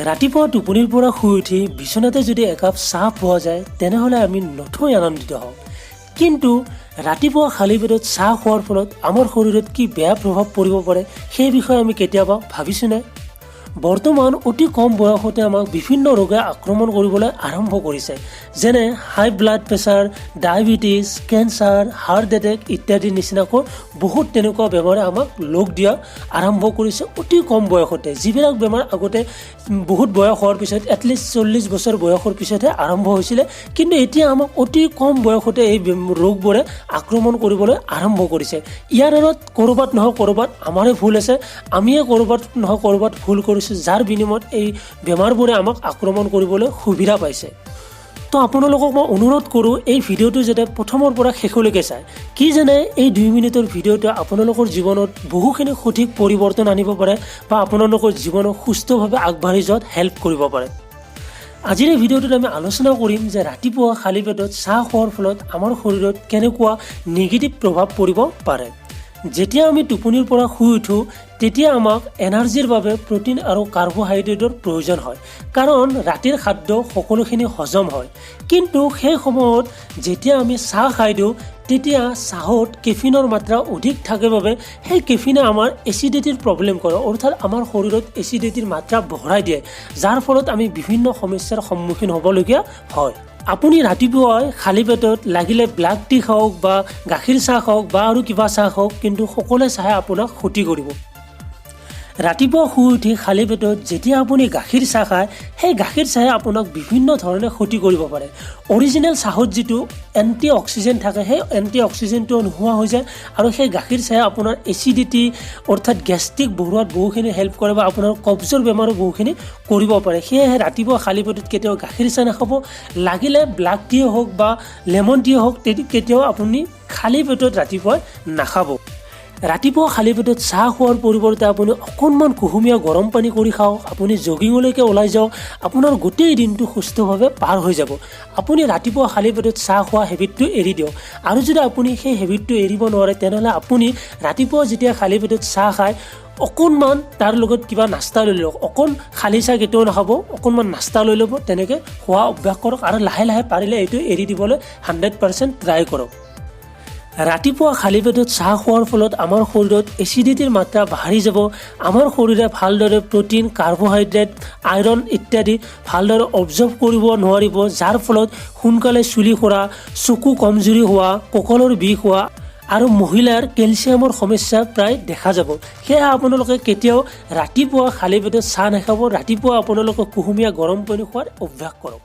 ৰাতিপুৱা টোপনিৰ পৰা শুই উঠি বিচনাতে যদি একাপ চাহ পোৱা যায়, তেনেহ'লে আমি নথৈ আনন্দিত হওঁ। কিন্তু ৰাতিপুৱা খালী পেটত চাহ খোৱাৰ ফলত আমাৰ শৰীৰত কি বেয়া প্ৰভাৱ পৰিব পাৰে, সেই বিষয়ে আমি কেতিয়াবা ভাবিছোঁনে? বৰ্তমান অতি কম বয়সতে আমাক বিভিন্ন ৰোগে আক্ৰমণ কৰিবলৈ আৰম্ভ কৰিছে, যেনে হাই blood pressure, diabetes, cancer, heart attack ইত্যাদিৰ নিচিনাকৈ বহুত তেনেকুৱা বেমাৰে আমাক লগ দিয়া আৰম্ভ কৰিছে অতি কম বয়সতে। যিবিলাক বেমাৰ আগতে বহুত বয়স হোৱাৰ পিছত, এটলিষ্ট 40 বছৰ বয়সৰ পিছতহে আৰম্ভ হৈছিলে, কিন্তু এতিয়া আমাক অতি কম বয়সতে এই ৰোগবোৰে আক্ৰমণ কৰিবলৈ আৰম্ভ কৰিছে। ইয়াৰ আঁৰত ক'ৰবাত নহয় ক'ৰবাত আমাৰে ভুল আছে। আমিয়ে ক'ৰবাত নহয় ক'ৰবাত ভুল কৰিছোঁ, যাৰ বিনিময়ত এই বেমাৰবোৰে আমাক আক্ৰমণ কৰিবলৈ সুবিধা পাইছে। তো আপোনালোকক মই অনুৰোধ কৰোঁ, এই ভিডিঅ'টো যাতে প্ৰথমৰ পৰা শেষলৈকে চায়। কি জানে, এই 2 মিনিটৰ ভিডিঅ'টোৱে আপোনালোকৰ জীৱনত বহুখিনি সঠিক পৰিৱৰ্তন আনিব পাৰে বা আপোনালোকৰ জীৱনক সুস্থভাৱে আগবাঢ়ি যোৱাত হেল্প কৰিব পাৰে। আজিৰ এই ভিডিঅ'টোত আমি আলোচনা কৰিম যে ৰাতিপুৱা খালী পেটত চাহ খোৱাৰ ফলত আমাৰ শৰীৰত কেনেকুৱা নিগেটিভ প্ৰভাৱ পৰিব পাৰে। যেতিয়া আমি টোপনিৰ পৰা শুই উঠোঁ, তেতিয়া আমাক এনাৰ্জিৰ বাবে প্ৰ'টিন আৰু কাৰ্বহাইড্ৰেটৰ প্ৰয়োজন হয়, কাৰণ ৰাতিৰ খাদ্য সকলোখিনি হজম হয়। কিন্তু সেই সময়ত যেতিয়া আমি চাহ খাই দিওঁ, তেতিয়া চাহত কেফিনৰ মাত্ৰা অধিক থাকে বাবে সেই কেফিনে আমাৰ এচিডিটিৰ প্ৰব্লেম কৰে, অৰ্থাৎ আমাৰ শৰীৰত এচিডিটিৰ মাত্ৰা বঢ়াই দিয়ে, যাৰ ফলত আমি বিভিন্ন সমস্যাৰ সন্মুখীন হ'বলগীয়া হয়। আপুনি ৰাতিপুৱাই খালী পেটত লাগিলে ব্লেক টি খাওক বা গাখীৰ চাহ খাওক বা আৰু কিবা চাহ খাওক, কিন্তু সকলো চাহে আপোনাক ক্ষতি কৰিব। ৰাতিপুৱা শুই উঠি খালী পেটত যেতিয়া আপুনি গাখীৰ চাহ খায়, সেই গাখীৰ চাহে আপোনাক বিভিন্ন ধৰণে ক্ষতি কৰিব পাৰে। অৰিজিনেল চাহত যিটো এণ্টি অক্সিডেণ্ট থাকে, সেই এণ্টি অক্সিডেণ্টটো নোহোৱা হৈ যায় আৰু সেই গাখীৰ চাহে আপোনাৰ এচিডিটি, অৰ্থাৎ গেষ্ট্ৰিক বঢ়োৱাত বহুখিনি হেল্প কৰে বা আপোনাৰ কব্জৰ বেমাৰো বহুখিনি কৰিব পাৰে। সেয়েহে ৰাতিপুৱা খালী পেটত কেতিয়াও গাখীৰ চাহ নাখাব। লাগিলে ব্লেক টিয়ে হওক বা লেমন টিয়ে হওক, কেতিয়াও আপুনি খালী পেটত ৰাতিপুৱাই নাখাব। ৰাতিপুৱা খালী পেটত চাহ খোৱাৰ পৰিৱৰ্তে আপুনি অকণমান কুহুমীয়া গৰম পানী কৰি খাওক, আপুনি জগিঙলৈকে ওলাই যাওক, আপোনাৰ গোটেই দিনটো সুস্থভাৱে পাৰ হৈ যাব। আপুনি ৰাতিপুৱা খালী পেটত চাহ খোৱা হেবিটটো এৰি দিয়ক। আৰু যদি আপুনি সেই হেবিটটো এৰিব নোৱাৰে, তেনেহ'লে আপুনি ৰাতিপুৱা যেতিয়া খালী পেটত চাহ খায়, অকণমান তাৰ লগত কিবা নাস্তা লৈ লওক। অকণ খালী চাহ কেতিয়াও নাখাব, অকণমান নাস্তা লৈ ল'ব। তেনেকৈ খোৱা অভ্যাস কৰক আৰু লাহে লাহে পাৰিলে এইটো এৰি দিবলৈ 100% ট্ৰাই কৰক। ৰাতিপুৱা খালী পেটত চাহ খোৱাৰ ফলত আমাৰ শৰীৰত এচিডিটিৰ মাত্ৰা বাঢ়ি যাব। আমাৰ শৰীৰে ভালদৰে প্ৰ'টিন, কাৰ্বহাইড্ৰেট, আইৰণ ইত্যাদি ভালদৰে অবজৰ্ভ কৰিব নোৱাৰিব, যাৰ ফলত সোনকালে চুলি সৰা, চকু কমজুৰি হোৱা, কঁকালৰ বিষ হোৱা আৰু মহিলাৰ কেলছিয়ামৰ সমস্যা প্ৰায় দেখা যাব। সেয়েহে আপোনালোকে কেতিয়াও ৰাতিপুৱা খালী পেটত চাহ নাখাব। ৰাতিপুৱা আপোনালোকে কুহুমীয়া গৰম পানী খোৱাৰ অভ্যাস কৰক।